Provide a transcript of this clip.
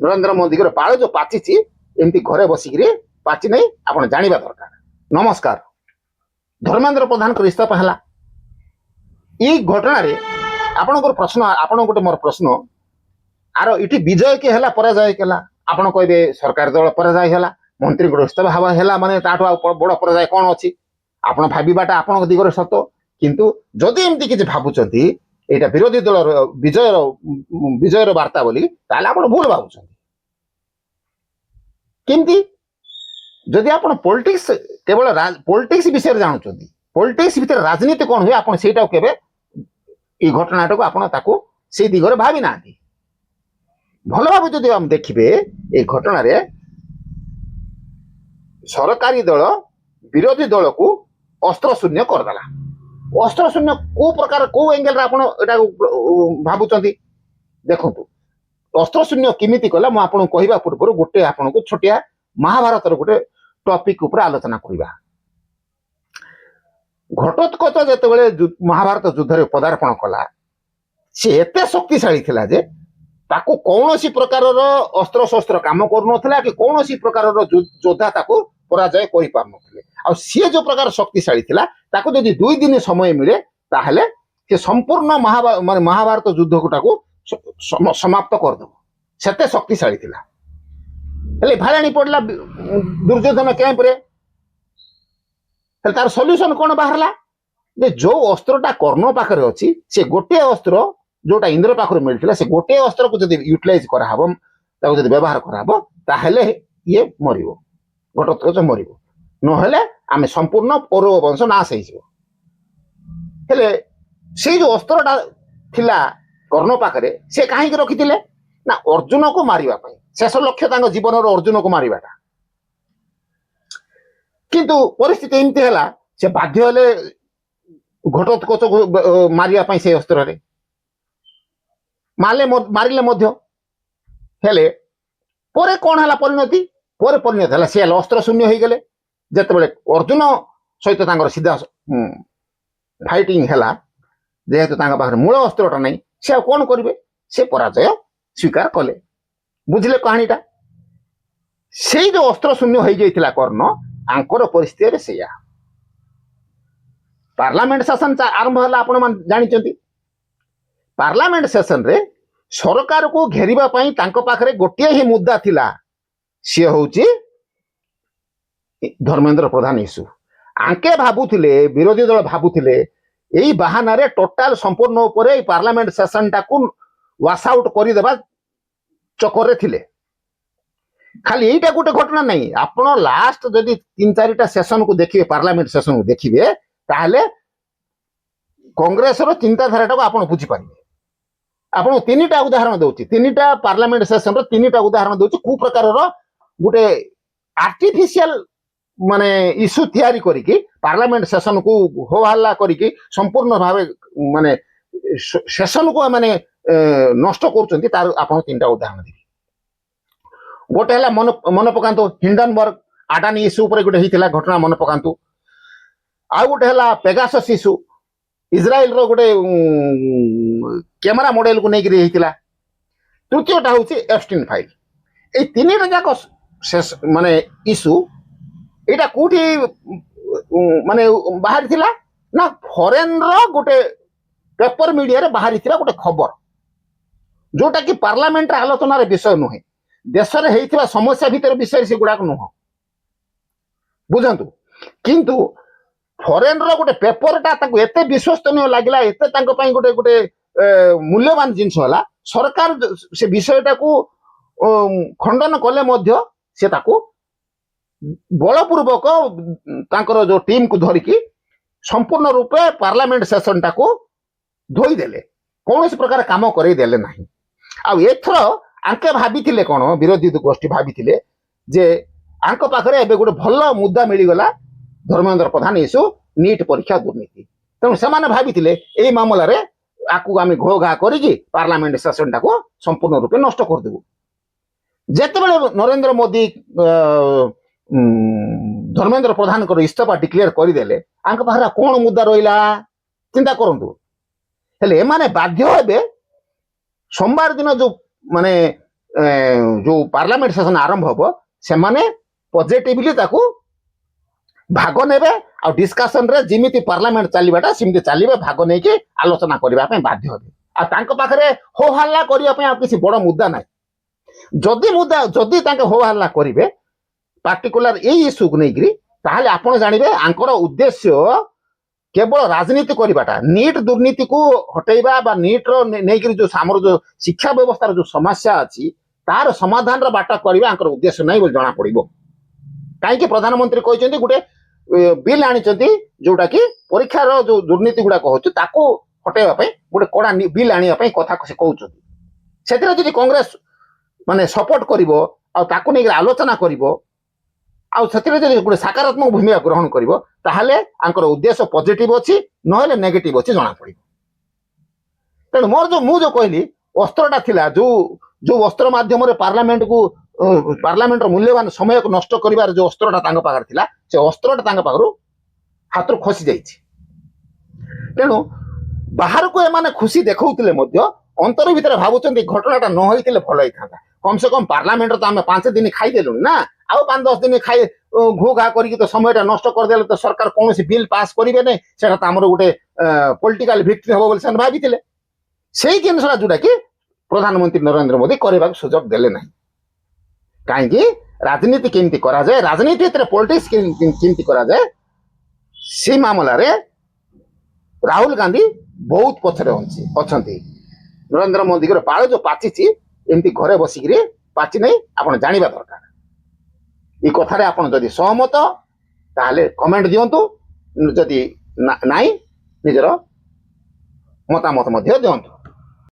ନରେନ୍ଦ୍ର ମୋଦିଙ୍କର ପାଳ ଯୋଉ ପାଚିଛି, ଏମିତି ଘରେ ବସିକିରି ପାଚି ନାହିଁ, ଆପଣ ଜାଣିବା ଦରକାର। ନମସ୍କାର। ଧର୍ମେନ୍ଦ୍ର ପ୍ରଧାନଙ୍କର ଇସ୍ତଫା ହେଲା। ଏଇ ଘଟଣାରେ ଆପଣଙ୍କର ପ୍ରଶ୍ନ, ଆପଣ ଗୋଟେ ମୋର ପ୍ରଶ୍ନ, ଆର ଏଠି ବିଜୟ କିଏ ହେଲା, ପରାଜୟ କିଏ ହେଲା? ଆପଣ କହିବେ ସରକାର ଦଳ ପରାଜୟ ହେଲା, ମନ୍ତ୍ରୀଙ୍କର ଇସ୍ତଫା ହେବା ହେଲା, ମାନେ ତାଠୁ ଆଉ ବଡ଼ ପରାଜୟ କ'ଣ ଅଛି? ଆପଣ ଭାବିବାଟା ଆପଣଙ୍କ ଦିଗରେ ସତ। କିନ୍ତୁ ଯଦି ଏମିତି କିଛି ଭାବୁଛନ୍ତି ଏଇଟା ବିରୋଧୀ ଦଳର ବିଜୟର ବାର୍ତ୍ତା ବୋଲି, ତାହେଲେ ଆପଣ ଭୁଲ ଭାବୁଛନ୍ତି। କେମିତି? ଯଦି ଆପଣ ପଲିଟିକ୍ସ, କେବଳ ପଲିଟିକ୍ସ ବିଷୟରେ ଜାଣୁଛନ୍ତି, ପଲିଟିକ୍ସ ଭିତରେ ରାଜନୀତି କ'ଣ ହୁଏ, ଆପଣ ସେଇଟାକୁ କେବେ ଏଇ ଘଟଣାଟାକୁ ଆପଣ ତାକୁ ସେଇ ଦିଗରେ ଭାବି ନାହାନ୍ତି। ଭଲ ଭାବେ ଯଦି ଆମେ ଦେଖିବେ, ଏଇ ଘଟଣାରେ ସରକାରୀ ଦଳ ବିରୋଧୀ ଦଳକୁ ଅସ୍ତ୍ର ଶୂନ୍ୟ କରିଦେଲା। ଅସ୍ତ୍ର ଶୂନ୍ୟ କୋଉ ପ୍ରକାର, କୋଉ ଏଙ୍ଗେଲରେ ଆପଣ ଏଟାକୁ ଭାବୁଛନ୍ତି? ଦେଖନ୍ତୁ, ଅସ୍ତ୍ର ଶୂନ୍ୟ କେମିତି କଲା, ମୁଁ ଆପଣଙ୍କୁ କହିବା ପୂର୍ବରୁ ଗୋଟେ ଆପଣଙ୍କୁ ଛୋଟିଆ ମହାଭାରତର ଗୋଟେ ଟପିକ ଉପରେ ଆଲୋଚନା କରିବା। ଘଟୋତ୍କଚ ଯେତେବେଳେ ମହାଭାରତ ଯୁଦ୍ଧରେ ପଦାର୍ପଣ କଲା, ସେ ଏତେ ଶକ୍ତିଶାଳୀ ଥିଲା ଯେ ତାକୁ କୌଣସି ପ୍ରକାରର ଅସ୍ତ୍ରଶସ୍ତ୍ର କାମ କରୁନଥିଲା କି କୌଣସି ପ୍ରକାରର ଯୋଦ୍ଧା ତାକୁ ପରାଜୟ କରିପାରୁନଥିଲେ। ଆଉ ସିଏ ଯୋଉ ପ୍ରକାର ଶକ୍ତିଶାଳୀ ଥିଲା, ତାକୁ ଯଦି 2 ଦିନ ସମୟ ମିଳେ, ତାହେଲେ ସେ ସମ୍ପୂର୍ଣ୍ଣ ମାନେ ମହାଭାରତ ଯୁଦ୍ଧଟାକୁ ସମାପ୍ତ କରିଦେବ। ସେତେ ଶକ୍ତିଶାଳୀ ଥିଲା। ହେଲେ ଭାଳେଣି ପଡିଲା ଦୁର୍ଯ୍ୟୋଧନ କ୍ୟାମ୍ପରେ। ହେଲେ ତାର ସଲ୍ୟୁସନ କଣ ବାହାରିଲା ଯେ ଯୋଉ ଅସ୍ତ୍ରଟା କର୍ଣ୍ଣ ପାଖରେ ଅଛି, ସେ ଗୋଟିଏ ଅସ୍ତ୍ର ଯୋଉଟା ଇନ୍ଦ୍ର ପାଖରୁ ମିଳିଥିଲା, ସେ ଗୋଟିଏ ଅସ୍ତ୍ରକୁ ଯଦି ୟୁଟିଲାଇଜ କରାହବ, ତାକୁ ଯଦି ବ୍ୟବହାର କରାହବ, ତାହେଲେ ଇଏ ମରିବ, ଘଟୋତ୍କଚ ମରିବ, ନହେଲେ ଆମେ ସମ୍ପୂର୍ଣ୍ଣ କୌରବ ବଂଶ ନାଶ ହେଇଯିବ। ହେଲେ ସେଇ ଯୋଉ ଅସ୍ତ୍ରଟା ଥିଲା କର୍ଣ୍ଣ ପାଖରେ, ସେ କାହିଁକି ରଖିଥିଲେ ନା ଅର୍ଜୁନକୁ ମାରିବା ପାଇଁ। ଶେଷ ଲକ୍ଷ୍ୟ ତାଙ୍କ ଜୀବନର ଅର୍ଜୁନକୁ ମାରିବାଟା। କିନ୍ତୁ ପରିସ୍ଥିତି ଏମିତି ହେଲା, ସେ ବାଧ୍ୟ ହେଲେ ଘଟୋତ୍କଚକୁ ମାରିବା ପାଇଁ। ସେଇ ଅସ୍ତ୍ରରେ ମାରିଲେ, ମାରିଲେ ମଧ୍ୟ। ହେଲେ ପରେ କଣ ହେଲା ପରିଣତି? ପରେ ପରିଣତି ହେଲା, ସେ ହେଲେ ଅସ୍ତ୍ର ଶୂନ୍ୟ ହେଇଗଲେ। ଯେତେବେଳେ ଅର୍ଜୁନ ସହିତ ତାଙ୍କର ସିଧା ଫାଇଟିଂ ହେଲା, ଯେହେତୁ ତାଙ୍କ ପାଖରେ ମୂଳ ଅସ୍ତ୍ରଟା ନାହିଁ, ସେ ଆଉ କଣ କରିବେ? ସେ ପରାଜୟ ସ୍ୱୀକାର କଲେ। ବୁଝିଲେ କାହାଣୀଟା? ସେଇ ଯୋଉ ଅସ୍ତ୍ର ଶୂନ୍ୟ ହେଇଯାଇଥିଲା କର୍ଣ୍ଣ, ଆଙ୍କର ପରିସ୍ଥିତି ଏବେ ସେଇଆ। ପାର୍ଲାମେଣ୍ଟ ସେସନ ଆରମ୍ଭ ହେଲା, ଆପଣମାନେ ଜାଣିଛନ୍ତି। ପାର୍ଲାମେଣ୍ଟ ସେସନରେ ସରକାରକୁ ଘେରିବା ପାଇଁ ତାଙ୍କ ପାଖରେ ଗୋଟିଏ ହିଁ ମୁଦ୍ଦା ଥିଲା, ସିଏ ହଉଛି ଧର୍ମେନ୍ଦ୍ର ପ୍ରଧାନ ଇସ୍ୟୁ। ଆଙ୍କେ ଭାବୁଥିଲେ, ବିରୋଧୀ ଦଳ ଭାବୁଥିଲେ, ଏଇ ବାହାନାରେ ଟୋଟାଲ ସମ୍ପୂର୍ଣ୍ଣ ଉପରେ ଏଇ ପାର୍ଲାମେଣ୍ଟ ସେସନଟାକୁ ୱାଶ ଆଉଟ କରିଦେବା ଚକରରେ ଥିଲେ। ଖାଲି ଏଇଟା ଗୋଟେ ଘଟଣା ନାହିଁ। ଆପଣ ଲାଷ୍ଟ ଯଦି ତିନି ଚାରିଟା ସେସନକୁ ଦେଖିବେ, ପାର୍ଲାମେଣ୍ଟ ସେସନକୁ ଦେଖିବେ, ତାହେଲେ କଂଗ୍ରେସର ଚିନ୍ତାଧାରାଟାକୁ ଆପଣ ବୁଝିପାରିବେ। ଆପଣ ତିନିଟା ଉଦାହରଣ ଦଉଛି, ତିନିଟା ପାର୍ଲାମେଣ୍ଟ ସେସନର ତିନିଟା ଉଦାହରଣ ଦଉଛି, କୋଉ ପ୍ରକାରର ଗୋଟେ ଆର୍ଟିଫିସିଆଲ ମାନେ ଇସ୍ୟୁ ତିଆରି କରିକି ପାର୍ଲାମେଣ୍ଟ ସେସନକୁ ହୋ ହାଲ୍ଲା କରିକି ସମ୍ପୂର୍ଣ୍ଣ ଭାବେ ମାନେ ସେସନକୁ ମାନେ ନଷ୍ଟ କରୁଛନ୍ତି। ତାର ଆପଣ ତିନିଟା ଉଦାହରଣ ଦେବି। ଗୋଟେ ହେଲା, ମନେ ମନେ ପକାନ୍ତୁ, ହିଣ୍ଡନବର୍ଗ ଆଡାନି ଇସ୍ୟୁ ଉପରେ ଗୋଟେ ହେଇଥିଲା ଘଟଣା, ମନେ ପକାନ୍ତୁ। ଆଉ ଗୋଟେ ହେଲା ପେଗାସସ୍ ଇସ୍ୟୁ, ଇସ୍ରାଏଲର ଗୋଟେ କ୍ୟାମେରା ମଡେଲକୁ ନେଇକିରି ହେଇଥିଲା। ତୃତୀୟଟା ହଉଛି ଏପଷ୍ଟିନ୍ ଫାଇଲ। ଏଇ ତିନିଟା ଯାକ ଶେଷ ମାନେ ଇସ୍ୟୁ, ଏଇଟା କୋଉଠି ମାନେ ବାହାରିଥିଲା ନା ଫରେନର ଗୋଟେ ପେପର ମିଡିଆରେ ବାହାରିଥିଲା ଗୋଟେ ଖବର, ଯୋଉଟା କି ପାର୍ଲାମେଣ୍ଟରେ ଆଲୋଚନାର ବିଷୟ ନୁହେଁ, ଦେଶରେ ହେଇଥିବା ସମସ୍ୟା ଭିତରେ ବିଷୟରେ ସେଗୁଡାକ ନୁହଁ, ବୁଝନ୍ତୁ। କିନ୍ତୁ ଫରେନର ଗୋଟେ ପେପରଟା ତାଙ୍କୁ ଏତେ ବିଶ୍ୱସନୀୟ ଲାଗିଲା, ଏତେ ତାଙ୍କ ପାଇଁ ଗୋଟେ ଗୋଟେ ମୂଲ୍ୟବାନ ଜିନିଷ ହେଲା, ସରକାର ସେ ବିଷୟଟାକୁ ଖଣ୍ଡନ କଲେ ମଧ୍ୟ ସେ ତାକୁ ବଳପୂର୍ବକ ତାଙ୍କର ଯୋଉ ଟିମକୁ ଧରିକି ସମ୍ପୂର୍ଣ୍ଣ ରୂପେ ପାର୍ଲାମେଣ୍ଟ ସେସନଟାକୁ ଧୋଇଦେଲେ, କୌଣସି ପ୍ରକାର କାମ କରେଇ ଦେଲେ ନାହିଁ। ଆଉ ଏଥର ଆଙ୍କେ ଭାବିଥିଲେ କଣ, ବିରୋଧୀ ଗୋଷ୍ଠୀ ଭାବିଥିଲେ ଯେ ଆଙ୍କ ପାଖରେ ଏବେ ଗୋଟେ ଭଲ ମୁଦ୍ଦା ମିଳିଗଲା, ଧର୍ମେନ୍ଦ୍ର ପ୍ରଧାନ ଇସ୍ୟୁ, ନିଟ୍ ପରୀକ୍ଷା ଦୁର୍ନୀତି। ତେଣୁ ସେମାନେ ଭାବିଥିଲେ ଏଇ ମାମଲାରେ ଆକୁ ଆମେ ଘୋ ଘା କରିକି ପାର୍ଲାମେଣ୍ଟ ସେସନଟାକୁ ସମ୍ପୂର୍ଣ୍ଣ ରୂପେ ନଷ୍ଟ କରିଦେବୁ। ଯେତେବେଳେ ନରେନ୍ଦ୍ର ମୋଦି ଧର୍ମେନ୍ଦ୍ର ପ୍ରଧାନଙ୍କର ଇସ୍ତଫା ଡିକ୍ଲେୟାର କରିଦେଲେ, ଆଙ୍କ ପାଖରେ ଆଉ କଣ ମୁଦ୍ଦା ରହିଲା, ଚିନ୍ତା କରନ୍ତୁ। ହେଲେ ଏମାନେ ବାଧ୍ୟ ହେବେ ସୋମବାର ଦିନ ଯୋଉ ମାନେ ଯୋଉ ପାର୍ଲାମେଣ୍ଟ ସେସନ ଆରମ୍ଭ ହବ, ସେମାନେ ପଜିଟିଭଲି ତାକୁ ଭାଗ ନେବେ ଆଉ ଡିସ୍କସନରେ ଯେମିତି ପାର୍ଲାମେଣ୍ଟ ଚାଲିବାଟା ସେମିତି ଚାଲିବେ, ଭାଗ ନେଇକି ଆଲୋଚନା କରିବା ପାଇଁ ବାଧ୍ୟ ହେବେ। ଆଉ ତାଙ୍କ ପାଖରେ ହୋ ହାଲ୍ଲା କରିବା ପାଇଁ ଆଉ କିଛି ବଡ ମୁଦ୍ଦା ନାହିଁ। ଯଦି ତାଙ୍କେ ହୋ ହାଲ୍ଲା କରିବେ ପାର୍ଟିକୁଲାର ଏଇ ଇସ୍ୟୁକୁ ନେଇକିରି, ତାହେଲେ ଆପଣ ଜାଣିବେ ଆଙ୍କର ଉଦ୍ଦେଶ୍ୟ କେବଳ ରାଜନୀତି କରିବାଟା। ନିଟ୍ ଦୁର୍ନୀତିକୁ ହଟେଇବା ବା ନିଟ୍ର ନେଇକିରି ଯୋଉ ଆମର ଯୋଉ ଶିକ୍ଷା ବ୍ୟବସ୍ଥାର ଯୋଉ ସମସ୍ୟା ଅଛି, ତାର ସମାଧାନର ବାଟ କରିବା ଆଙ୍କର ଉଦ୍ଦେଶ୍ୟ ନାହିଁ ବୋଲି ଜଣା ପଡିବ। କାହିଁକି ପ୍ରଧାନମନ୍ତ୍ରୀ କହିଛନ୍ତି, ଗୋଟେ ବିଲ୍ ଆଣିଛନ୍ତି, ଯୋଉଟା କି ପରୀକ୍ଷାର ଯୋଉ ଦୁର୍ନୀତି ଗୁଡାକ ହଉଛି ତାକୁ ହଟେଇବା ପାଇଁ ଗୋଟେ କଡା ବିଲ୍ ଆଣିବା ପାଇଁ କଥା ସେ କହୁଛନ୍ତି। ସେଥିରେ ଯଦି କଂଗ୍ରେସ ମାନେ ସପୋର୍ଟ କରିବ ଆଉ ତାକୁ ନେଇକି ଆଲୋଚନା କରିବ ଆଉ ସେଥିରେ ଯଦି ଗୋଟେ ସକାରାତ୍ମକ ଭୂମିକା ଗ୍ରହଣ କରିବ, ତାହେଲେ ଆଙ୍କର ଉଦ୍ଦେଶ୍ୟ ପଜିଟିଭ ଅଛି, ନହେଲେ ନେଗେଟିଭ ଅଛି ଜଣା ପଡିବ। ତେଣୁ ମୋର ଯୋଉ ମୁଁ ଯୋଉ କହିଲି ଅସ୍ତ୍ରଟା ଥିଲା, ଯୋଉ ଯୋଉ ଅସ୍ତ୍ର ମାଧ୍ୟମରେ ପାର୍ଲାମେଣ୍ଟର ମୂଲ୍ୟବାନ ସମୟକୁ ନଷ୍ଟ କରିବାର ଯୋଉ ଅସ୍ତ୍ରଟା ତାଙ୍କ ପାଖରେ ଥିଲା, ସେ ଅସ୍ତ୍ରଟା ତାଙ୍କ ପାଖରୁ ହାତରୁ ଖସି ଯାଇଛି। ତେଣୁ ବାହାରକୁ ଏମାନେ ଖୁସି ଦେଖାଉଥିଲେ ମଧ୍ୟ ଅନ୍ତର ଭିତରେ ଭାବୁଛନ୍ତି ଘଟଣାଟା ନ ହେଇଥିଲେ ଭଲ ହେଇଥାନ୍ତା। କମ ସେ କମ ପାର୍ଲାମେଣ୍ଟରେ ତ ଆମେ 5 ଦିନ ଖାଇଦେଲୁଣି ନା, ଆଉ 5-10 ଦିନ ଖାଇ ଘୋ ଘା କରିକି ତ ସମୟଟା ନଷ୍ଟ କରିଦେଲେ ତ ସରକାର କୌଣସି ବିଲ୍ ପାସ୍ କରିବେ ନାହିଁ, ସେଟା ତ ଆମର ଗୋଟେ ପଲିଟିକାଲ ଭିକ୍ଟ୍ରି ହବ ବୋଲି ସେମାନେ ଭାବିଥିଲେ। ସେଇ ଜିନିଷଟା ଯୋଉଟା କି ପ୍ରଧାନମନ୍ତ୍ରୀ ନରେନ୍ଦ୍ର ମୋଦି କରିବାକୁ ସୁଯୋଗ ଦେଲେ ନାହିଁ। କାହିଁକି ରାଜନୀତି କେମିତି କରାଯାଏ, ରାଜନୀତି ଭିତରେ ପଲିଟିକ୍ସ କେମିତି କରାଯାଏ, ସେଇ ମାମଲାରେ ରାହୁଲ ଗାନ୍ଧୀ ବହୁତ ପଛରେ ଅଛନ୍ତି। ନରେନ୍ଦ୍ର ମୋଦିଙ୍କର ପାଳ ଯୋଉ ପାଚିଛି, ଏମିତି ଘରେ ବସିକିରି ପାଚି ନାହିଁ, ଆପଣ ଜାଣିବା ଦରକାର। ଏଇ କଥାରେ ଆପଣ ଯଦି ସହମତ, ତାହେଲେ କମେଣ୍ଟ ଦିଅନ୍ତୁ। ଯଦି ନାହିଁ, ନିଜର ମତାମତ ମଧ୍ୟ ଦିଅନ୍ତୁ।